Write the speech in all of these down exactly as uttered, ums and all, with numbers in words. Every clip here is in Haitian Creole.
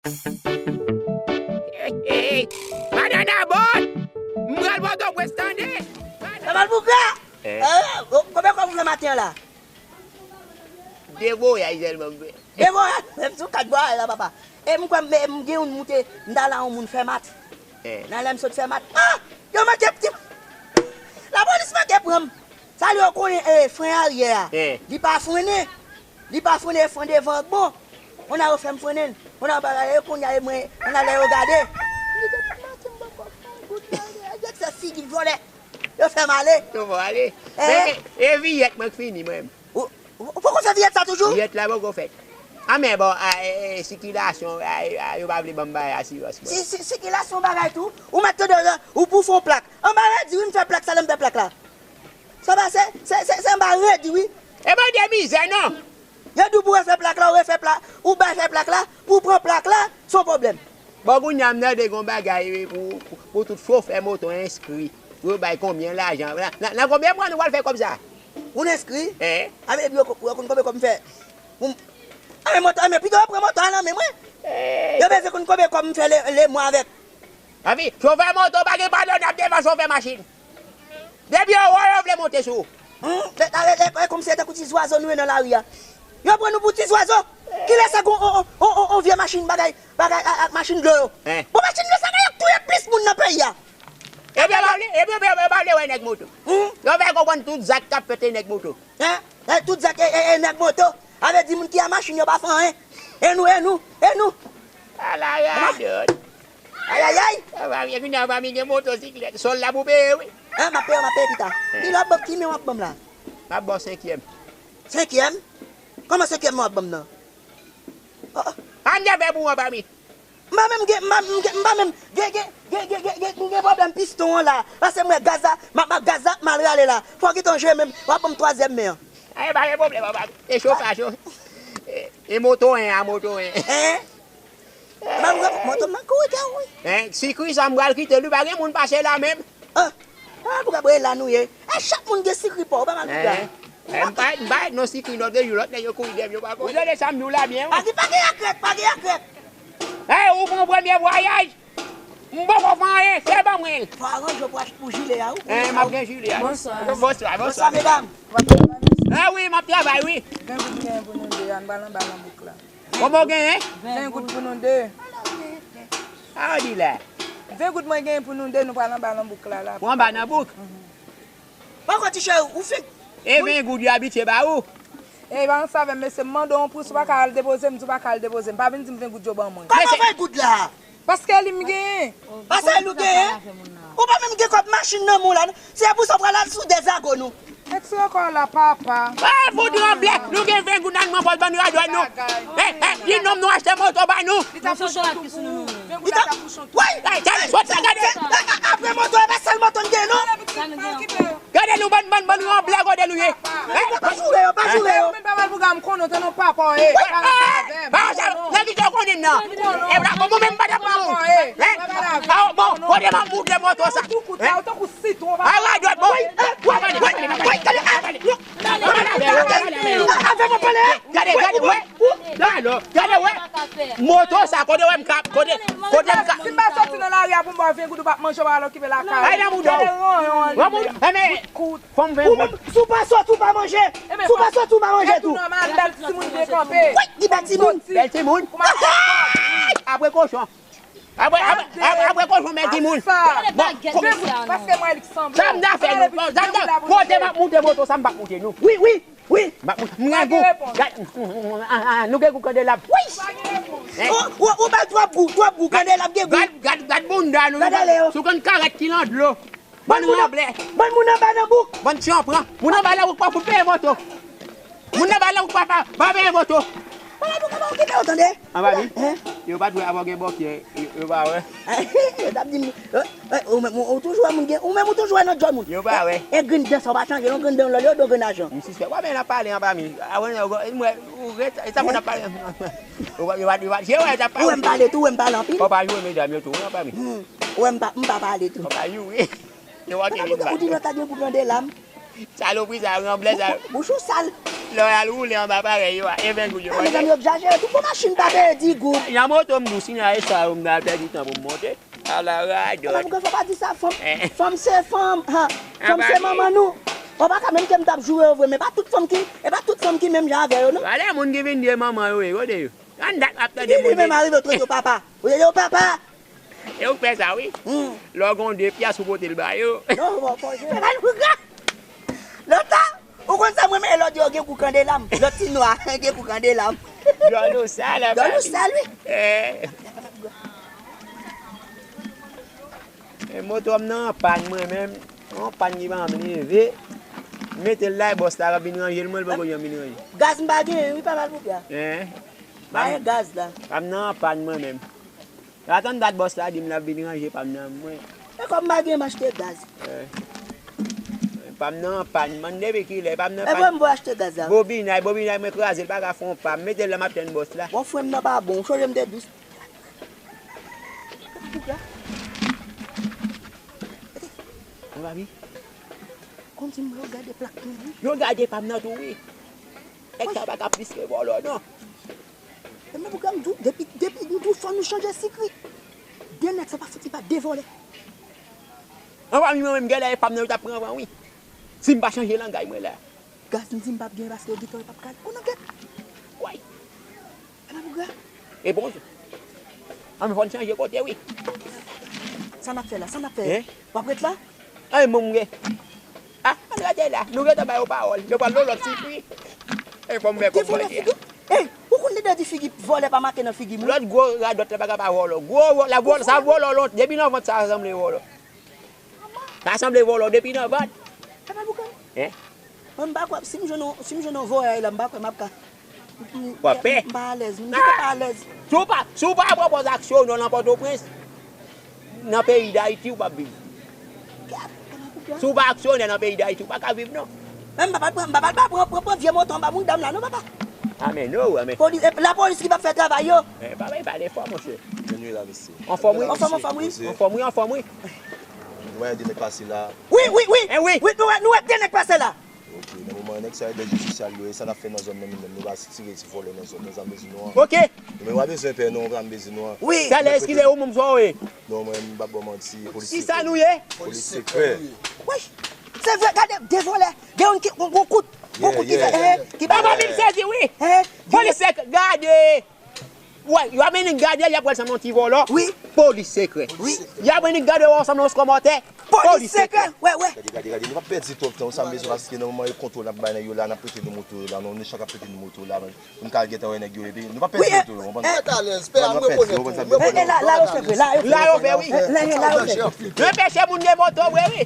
Hey, hey, banana boat! M pral Pòtoprens, tande! Papa Bougra! Eh? Eh, konbyen kòb ou fè maten an la? De voyaj sèlman m fè. De voyaj? Menm sou kat voyaj la, papa. E m kwè m, m gen youn moute, m t al a yon moun fè mat. Eh. Nan lè m sot fè mat, ah! Yo manke ti. Lapolis manke pran m. Sa yo konnen, eh, fren aryè a. Eh. Li pa frennen. Li pa frennen, fren devan ak bon. On a yo fè m frennen. On a bagay yo kounye a e mwen, on a lè yo gade. Li te tout maten m poko fè goud la, e se figi vòlè. Yo fè m ale. Yo fè w ale. Eh. Men, e viyèt mwen k fini mwen menm. Ou, ou, ou poko fè viyèt sa toujou? Viyèt la poko fèt. A men bon, a, e, e, sikilasyon, a, e, a, yo pa vle ban m bay asirans mwen. Si, si, sikilasyon bagay tou, ou mèt tande, ou pou fè yon plak. Anba redi wi m fè plak sa, lè m fè plak la. Sa pase, se, se, se anba redi wi. E bon de mizè non. Yo di w pou refè plak la, ou refè plak, ou bay fè plak la, pou pran plak la, se yon pwoblèm. Bon, kounye a m tande gen yon bagay pou, pou, pou tout chofè moto enskri, pou yo bay konbyen lajan. Nan, nan, nan konbyen mwa nou pral fè kòb sa? Moun enskri? Eh? A men epi yo, yo konn konbyen kòb m fè? Moun, a men moto, a men pito yo pran moto a nan men mwen. Eh. Yo bezwen konn konbyen kòb m fè le, le mwa avèk. Anpi, chofè moto pa gen padonab devan chofè machin. Depi yo wè w, yo vle monte sou ou. Hmm, e, e, e, e kòmsi se tankou ti zwazo nou ye nan lari a. Yo pran nou pou ti zwazo. Kilès sa gon on, on, on, on, on vye machin bagay, bagay ak, ak machin dlo yo? Eh. Bon, machin dlo sa gen yo k touye plis moun nan peyi a. Epi yo pa vle, epi yo, yo, yo pa vle wè nèg moto. Hmm? Yo fè konprann tout zak k ap fèt se nèg moto. Hein? Eh, tout zak e, e, e nèg moto. A vle di moun ki a machin yo pa fè anyen. E nou, e nou, e nou. Ala radòt. Ayayay! Anba mi, kounye a anba mi gen motosiklèt. Sòl la pou peye wi. Ah, m ap peye, m ap peye pita. Ki lè w ap ban m, ki men w ap ban m la? M ap ba w senkyèm. Senkyèm? Kòman senkyèm w ap ban m nan? Oh, oh. An gen fè pou anba mi. M pa menm gen, m pa menm gen, m pa menm gen, gen, gen, gen, gen, gen, gen pwoblèm piston an la. Paske m wè gaz la, m ap, m ap gaz la ap mal rale la. Fò w gentan jwe menm, w ap ban m twazyèm men an. Ay, pa gen pwoblèm, anba mi. E chofaj yo. E, e moto en a moto en. Hein? Mwen, mwen, mwen, mwen, mwen kouri kè ou, wi. Hein, sikri sa m pral kite l wi, pa gen moun pase la menm. Ah, ah, pou ka bwè la nou ye. E chak moun gen sikri pa w, pa mal pou ka. Hein, m pa, m pa non sikri non de jou, lòt nèg yo kouri dèyè m, yo pa konnen. Ou tande sa m di w la byen, wi. Pa gen, pa gen akrèk, pa gen akrèk. Hey, ou pran premye vwayaj. M poko fè anyen, se ban mwen l. Fò aranje w pou achte pou jile a, wi. Hein, m ap gen jile a. Bonswa. Bonswa, bonswa. Bonswa, medam. Ah wi, m ap travay, wi. Ven pou nou, ven pou nou de, ann pral anba nan bouk la. Kòman w genyen? Ven goud pou nou de. Sa w di la? Ven goud mwen genyen pou nou de, nou pral anba nan bouk la, la. Pou anba nan bouk? Mhm. Poko ti cheri, ou fin. E ven goud yo abitye ba ou? E pa ansanm avè m, mesye, m mande w yon pri, si w pa ka al depoze m, di w pa ka al depoze m. Pa vin di m ven goud yo ban mwen. Kòman ven goud la? Paske li m genyen. Paske li w genyen? Ou pa menm gen kòb machin nan men w la, non? Se pou sa w pral al sou de zago nou. Ekstra kò la, papa. Ah, fout ranblè, nou gen ven goud nan men pòs ban nou radòt nou. Eh, eh, di nonm nou achte moto ba nou. Li ta pou chon tou pou ou. Ven goud la ta pou chon tou. Woy! Ay, gade, sòt la, gade. Apre moto, e pa sèl moto n gen, non. Gade nou, bann, bann, bann ranblè kote nou ye. Hein? Pa joure yo, pa joure yo. Mwen pa mal pou gade m konnen w, tande w papa w ye. Pa sa, nèg ki te konnen nan. E la, bon, mwen menm m pa t ap pran ou. Hein? Ah, bon, kote m ap moute moto sa? Hein? A radòt, bon. Woy, woy, woy, woy, gade, ah, avè mwen pale. Gade, gade, wè. Gade, gade, wè. Moto sa, kote wè m ka, kote, kote m ka. Si m pa soti nan lari a pou m ba w ven goud, ou p ap manje, w pral okipe lakay ou. Ay, nan mouda w. Gade ranyon an li menm. Kout, kout. Fò m ven goud. Si w pa soti, ou pa manje. Si w pa soti, ou pa manje tou. Nòmal, bèl timoun byen kanpe. Wi, li bèl timoun. Bèl timoun. Apre kochon. Apre, apre, apre, apre kochon, bèl timoun. Bon, paske mwen li k sanble. Sa m ta fè nou? Sa m ta, kote m ap moute moto, sa m p ap moute nou. Wi, wi, wi. M ap moute, m gen gou. Gad, ah, ah, nou gen gou kandelab. Wi. Ou, ou, ou bay twòp gou, twòp gou, kandelab gen gou. Gad, gad, gad bounda nou. Gad ale yo. Sou konn karèt ki nan dlo. Bann moun anba nan bouk. Bann tchanpran. Moun anba nan bouk pa fout peye moto. Moun anba nan bouk pa, pa, pa peye moto. Anba bouk, anba bouk, kite yo tande. Anba mi? Hein? Yo pa t wè avan gen bòkyè, yo, yo pa wè. Yo t ap di m, eh, eh, ou menm, ou, ou toujou wè moun gen, ou menm ou toujou wè nan djòl moun. Yo pa wè. E, e grenn dan sa w pa chanje, non, grenn dan lòt yo do grenn ajan. M sispèk. W ap men ap pale anba mi. Avan, ou, ou, ou, e sa moun ap pale. Yo pa, yo pa, yo pa, je wè t ap pale. Ou wè m pale tou, ou wè m pale anpil. Ou pa joure medam yo tou, wi, anba mi. Hmm. Ou wè m pa, m pa pale tou. Ou pa joure. Ou di lòt la gen pou pran de lam. Salopri sa, ranblè sa. Bouch ou sal. Lè w al woule anba parèy yo a, e ven goud yo. Ah, mezanmi, yo egzajere tou. Pou machin pa peye di goud. Nan moto m dous, si nan eswa yo, m ta pèdi tan pou m monte. Ala radòt. Ala, pou fò pa di sa, fanm, eh, fanm se fanm, ha. Fanm se manman nou. Ou pa ka menm ke m t ap joure yo vre, men pa tout fanm ki, e pa tout fanm ki menm jan avè yo, non. Wale moun ki vin di manman yo, e, gade yo. Ann dat ap tande moun. Li menm arive, ou trete yo papa. Ou trete yo papa. E ou k fè sa, wi. Hmm. Lè w gen de pyas ou pote l ba yo. Non, bon, fò jere. Lontan, ou konn sa mwen, men lòt yo gen kou kandelam. Lòt ti nwa, gen kou kandelam. Djòl ou sal, djòl ou sal, wi. Eh. E moto m nan anpàn mwen menm. Yon anpàn ki pa janm leve. M mete l la, e bòs la ap vin ranje l, mwen l poko janm vin ranje. Gaz m pa genyen, wi, pa mal pou pya. Eh. Pa gen gaz la. Pa m nan anpàn mwen menm. Atann dat bòs la di m l ap vin ranje pa m nan mwen. E kòm m pa gen, m achte gaz. Eh. Pa m nan anpàn, man, depi kilè, pa m nan anpàn. E mwen m pou achte gaz la. Bobinay, bobinay, mwen kraze l, pa ka fè yon pa. M mete l la, m ap tann bòs la. Bon, frè m nan pa bon, ou sonje m te dous. Mwen pa bi. Kòmsi m yo gade plak mwen, wi. Yo gade pa m nan tou, wi. Nèg sa pa ka plis ke vòlò, non. E men pou gade m di w, depi, depi nou di w fò nou chanje sikri. De nèg sa pa fouti pa de vòlè. Anvan m menm, gade e pa m nan yo t ap pran van, wi. Si m pa chanje langay mwen la. Gaz m di m p ap genyen paske yo di tan yo p ap kale. Konnen gèt. Way. Ala boug la. E bon. An, men fò n chanje kote, wi. Sa n ap fè la? Sa n ap fè? Hein? W ap ret la? Ay, moun mwen. Ah, ann rete la. Nou gentan ba yo pawòl. Yo pral nan lòt sikri. E fò m wè kòb mwen. Ey, ou konn lè yo di figi vòlè pa make nan figi moun? Lòt gwo radòt la pa ka pa vòlò. Gwo vò-, la vòlò, sa vòlò lont. Depi nan vant sa sanble vòlò. Sa sanble vòlò depi nan vant. Apa boukan? Hein? Mwen m pa kwè, si m jwenn yon, si m jwenn yon vòlè la, m pa kwè m ap ka. W ap pè? M pa alèz, m gentan pa alèz. Si w pa, si w pa pran pòz aksyon non nan Pòtoprens, nan peyi Dayiti w p ap viv. Si w pa aksyonè nan peyi Dayiti, w pa ka viv non. Men m pa pral pran, m pa pral pran, pran, pran vye moto anba moun dam la non, papa. Amèn, o, amèn. Poli-, e, lapolis ki p ap fè travay yo. Eh, pa bay pa de fwa, monchè. Anfòm, wi. Anfòm, anfòm, wi. Anfòm, wi, anfòm, wi. Nou wè de nèg pase la. Wi, wi, wi. Eh, wi. Wi, nou wè, nou wè de nèg pase la. Ok, nan moman nèg sa yo de rezo sosyal yo, e sa n ap fè nan zòn nan, nou menm, nou pa tire ti vòlè nan zòn nan, sa m bezwen nou an. Ok. Nou menm, pa bezwen pè non, sa m bezwen nou an. Wi. Talè, eskize ou, moun sa w ye? Non, mwen, m p ap ba w manti, polis sekrè. Ki sa nou ye? Polis sekrè. Wi. Se vre, gade, de vòlè. Gen youn ki, yon, yon kout, yon kout ki fè, eh, ki ba. Papa, vin sezi, wi. Eh, polis sekrè, gade. Wè, y ap mennen gade, y ap pran sanm yon ti vòlò. Wi. Polis sekrè. Wi. Y ap mennen gade, w ap sanm yon skwamòtè. Polis sekrè. Wè, wè. Gade, gade, gade, nou p ap pèdi twòp tan, sa m bezwen, paske nan moman e kontwòl n ap bay nèg yo la, n ap prete nou moto yo la, non, nou chak ap prete nou moto la, men pou n ka gentan wè nèg yo, epi nou p ap pèdi moto yo, konprann? Mwen alèz, pè a, m rekonèt ou, m rekonèt ou. La yo fè, wi. La yo fè, wi. Yo anpeche moun gen moto vre, wi.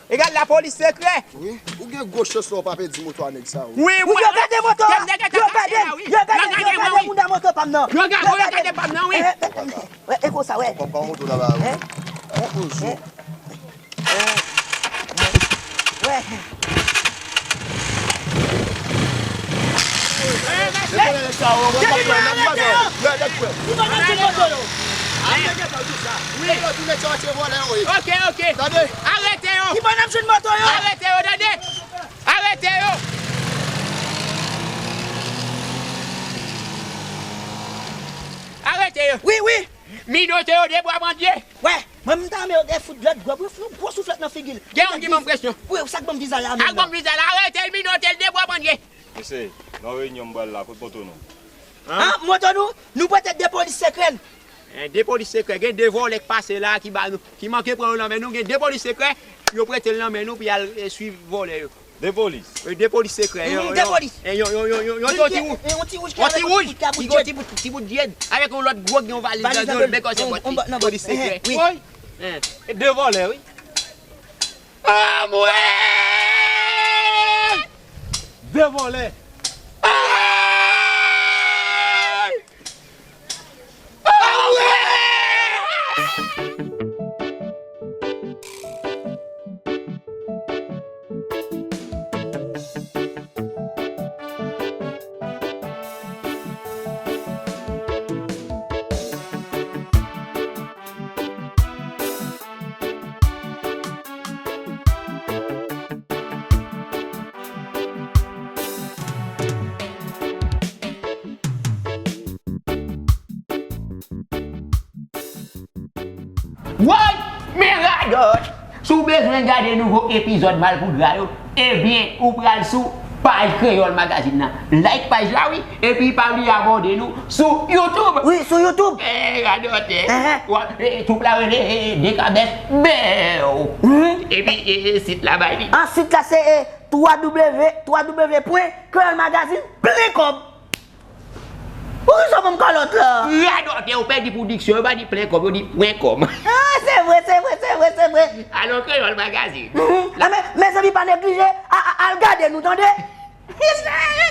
Egal lapolis sekrè. Wi. Ou gen gwo chans la, ou pa pèdi moto a nèg sa, wi. Wi, wi. Yo gade moto a. Yo gade, yo gade, yo gade moun nan moto pa m nan. Yo gade, yo gade pa m nan, wi. Eh, eh, eh, eh, e konsa, wè. Kòm pa moto la, ba, wi. Eh, eh, eh, eh. Wè. Ok, ok. Arete yo. Arete yo, tande. Arete yo. Arete yo. Wi, wi. Minote yo de bwa pandye. Wè, mwen m ta renmen yo te fout lòt gwo, wi, yon gwo souflèt nan figi l. Gen yon ki ban m presyon. Wi, sa k ban m vizaj la menm. Ak ban m vizaj la, arete l, minote l, de bwa pandye. Mesye, nan reyinyon m pral la, kot moto nou? Ah, moto nou, nou pote de polis sekrè n. Eh, de polis sekrè, gen de vòlè k pase la ki ba nou, ki manke pran yo nan men nou, gen de polis sekrè, yo prete l nan men nou pou y al, eh, swiv vòlè yo. De polis? Eh, de polis sekrè, yon, yon, yon, yon, yon ti wouj, yon ti wouj ki gen ti bout, ti bout dyèd, avèk yon lòt gwo, gen yon valiz nan do l, men kòm se polis sekrè. Wi. Eh. E de vòlè, wi. Anmwey! De vòlè. Anmwey! Anmwey! Woy! Men radòt! Si w bezwen gade nouvo epizòd Malpougra yo, ebyen, ou pral sou paj Kreyòl Magazine nan. Like paj la, wi, epi pa bliye abòne nou sou YouTube. Wi, sou YouTube. Eh, radòt, eh. Ehe. Wa, eh, troupe la rele, eh, Dekabès Bèw. Mhm. Epi, eh, eh, sit la bay li. Ah, sit la se, eh, twa W, twa W pwen kreyòl magazine plen kòb. Poukisa w ban m kalòt la? Radòtè, ou pèdi pou diksyon, yo pa di plen kòb, yo di pwen kòm. Ah, se vre, se vre, se vre, se vre. Alò, Kreyòl Magazine. Mhm. Ah, men, mezanmi, pa neglije, a, a, al gade nou, tande?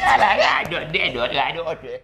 Ala radòt, dèdòt, radòtè.